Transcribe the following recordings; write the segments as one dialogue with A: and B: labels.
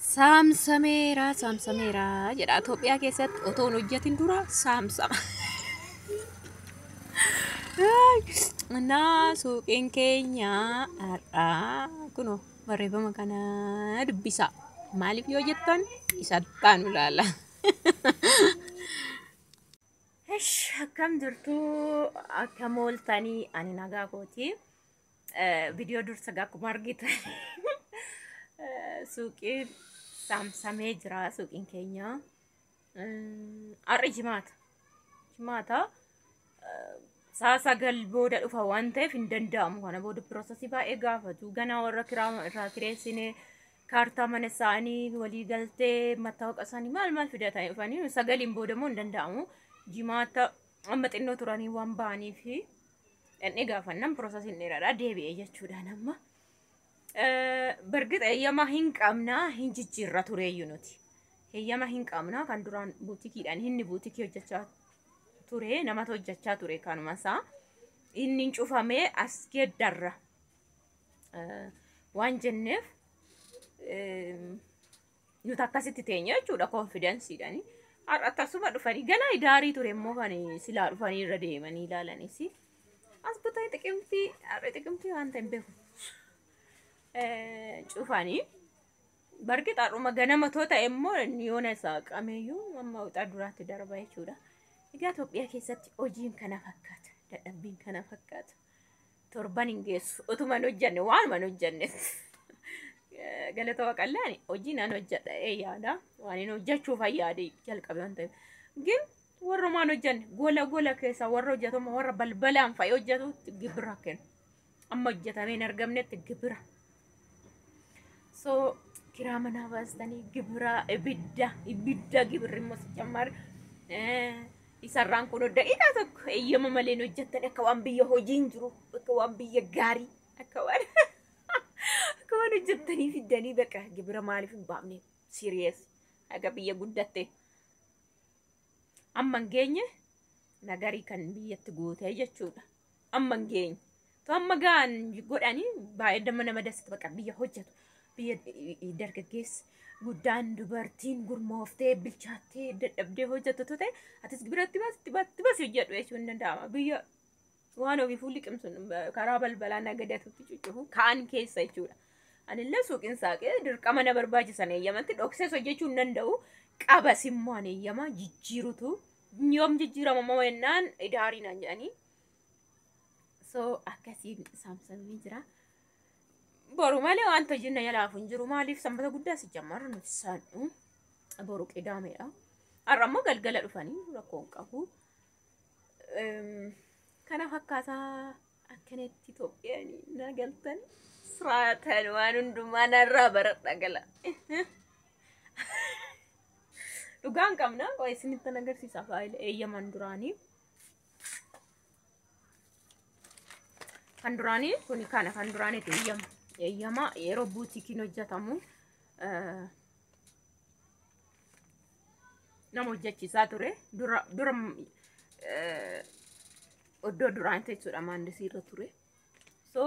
A: Saamsameera saamsameera jedha. Itoophiyaa keessatti otoo hin hojjetin dura saamsama. Naa suuqiin keenya har'aa kunoo barreeffama kana dubbisaa. Maaliif yoo jettan isa taanu ilaala. Esh, akkam jirtu, akkam ooltanii? Ani nagaa kooti. Viidiyoo dursa akkuma argitan suuqiin saamsamee jira suuqiin keenya. Har'i jimaata. Jimaata. Sa'a 9 booda dhufa waan ta'eef hin danda'amu. Kana booda piroosesii baay'ee gaafatu. Ganaa warra kiraa irraa kireessine kaartaa mana isaanii walii galtee mattaawoqa isaanii maal maal fidatanii dhufanii 9n booda immoo hin danda'amu. Jimaata amma xinnoo turanii waan ba'anii fi dhaqnee gaafannaan piroosesiin dheeraadha deebi'ee jechuudhaan amma. Bargita eeyyama hin qabnaa hin jijjiirra tureeyyu nuti. Eeyyama hin qabnaa kan duraan buutikiidhaan inni buutikii hojjechaa ture namatu hojjechaa ture kanuma isaa. Inni hin cufamee as geeddarra waan jenneef nuti akkasitti teenya jechuudha konfidensiidhaan. Har'a tasuma dhufanii ganaa idaarii ture immoo kan silaa dhufanii irra deemanii ilaalanis. As butanii xiqimtii har'a xiqimtii waan ta'e hin beeku. Cufanii barqi xaadhuma ganama too ta'e immoo yoona isaa qameeyyuu amma wixaa duraatti darba jechuudha. Egaa Itoophiyaa keessatti hojiin kana fakkaata. Dadhabbiin kana fakkaata. Torban hin geessu. Otuma hin hojjanne waanuma hin hojjanne. Galata Waaqallaan hojii nan hojjedha yaada. Waan hin hojjechuuf yaade jalqabe waan ta'eef. Gin warra waan hojjanne gola gola keessa warra hojjetamu warra balbalaan fa'i hojjetutti gibira kennu. Amma hojjetamee hin argamnetti gibira. So kiraa manaa baastanii gibira ibidda ibidda gibirri immoo si cammar. Isarraan kun daqiiqaa tokko eeyyama malee hin hojjettan akka waan biyya hojiin jiru akka waan biyya gaarii akka waan hojjettanii fiddanii bakka gibira maaliif hin baafne serious akka biyya guddatte. Amma hin geenye nagarii kan biyyatti guutee jechuudha. Amma hin geenye. To amma ga'an godhanii baay'ee dama nama dasata bakka biyya hojjetu. Biyya dargaggeessi guddaan dubartiin gurmooftee bilchaattee dadhabdee hojjettu ta'e atis gibiratti baasi baasi baasi hojjedhu jechuun hin danda'ama. Biyya waan ofii fuulli qimsun karaa balbalaa nagadatutti cuccufu kaan keessa jechuudha. Anillee suuqiin saaqee dirqama na barbaachisan eeyyamatti dhoksees hojjechuu hin danda'u. Qabas immoo ani eeyyama jijjiirutu yoom jijjiirama moo jennaan idaarii naan jedhanii. So akkasiin saamsamee jira. Boru malee wanta hojiin na jalaafu hin jiru. Maaliif sanbata guddaa si jammarra nuti saadhu. Boru qidaameedha. Har'a immoo galgala dhufanii rakkoo hin qabu. Kana fakkaataa akkanatti Itoophiyaan na galtan siraatan waan hundumaa narraa baradha gala. Dhugaan qabna qo'ee isinitti agarsiisa faayila eeyyaman duraanii. Kan duraanii kuni kana kan duraaniiti eeyyama. Eeyyama yeroo buutikiin hojjetamu nama hojjechiisaa ture. Dura dura iddoo duraan jechuudha maandisii irra ture. So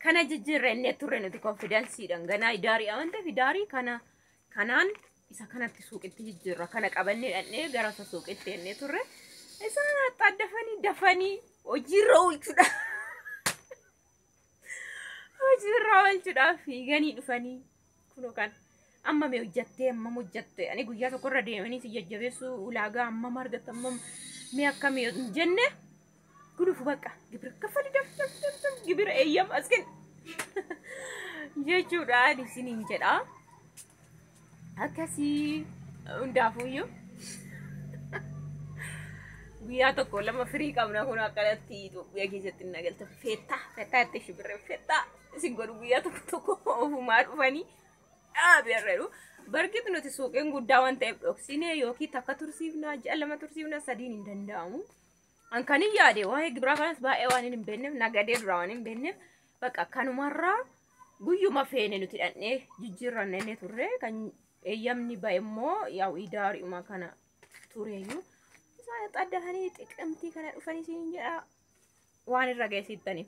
A: kana jijjiirra inni turre nuti konfidensiidhaan ganaa idaarii waan ta'eef idaarii kana kanaan isa kanatti suuqitti jijjiirra kana qabannee dhaqnee gara isa suuqitti jennee turre. Isaan axxaaddafanii dafanii hojiirra oolchuudha. Hojiirra oolchuudhaaf fiiganii dhufanii kunoo kan amma mee hojjattee ammam hojjatte ani guyyaa tokkorra deemanii si jajjabeessuu ulaagaa ammam argatte ammam mee akkamii hin jenne gudufu bakka gibira kaffali daf daf daf daf gibira eeyyama as kenni jechuudhaan isiniin jedha. Akkasii hundaafuyyuu guyyaa tokko lama firii qabna kun akkanatti Itoophiyaa keessatti hin agalta feettaa feettaa itti shibirree feettaa isin godhu guyyaa tokko tokko ofumaa dhufanii dhaabee irra Bargit nuti suuqiin guddaa waan ta'eef dhoksine yookiin takka tursiifna ji'a 2 tursiifna 3n hin danda'amu. An kan hin yaade waa'ee gibiraa kanas baay'ee waan hin beekneef nagadee duraa waan hin beekneef bakka kanumarraa guyyuma feene nuti dhaqnee jijjiirranne inni turre kan eeyyamni ba'e immoo yaa'u idaari'uma kana tureeyyuu. Isaan xaddafanii xiqimtii kana dhufanii siin jedha waan irra geessittanii.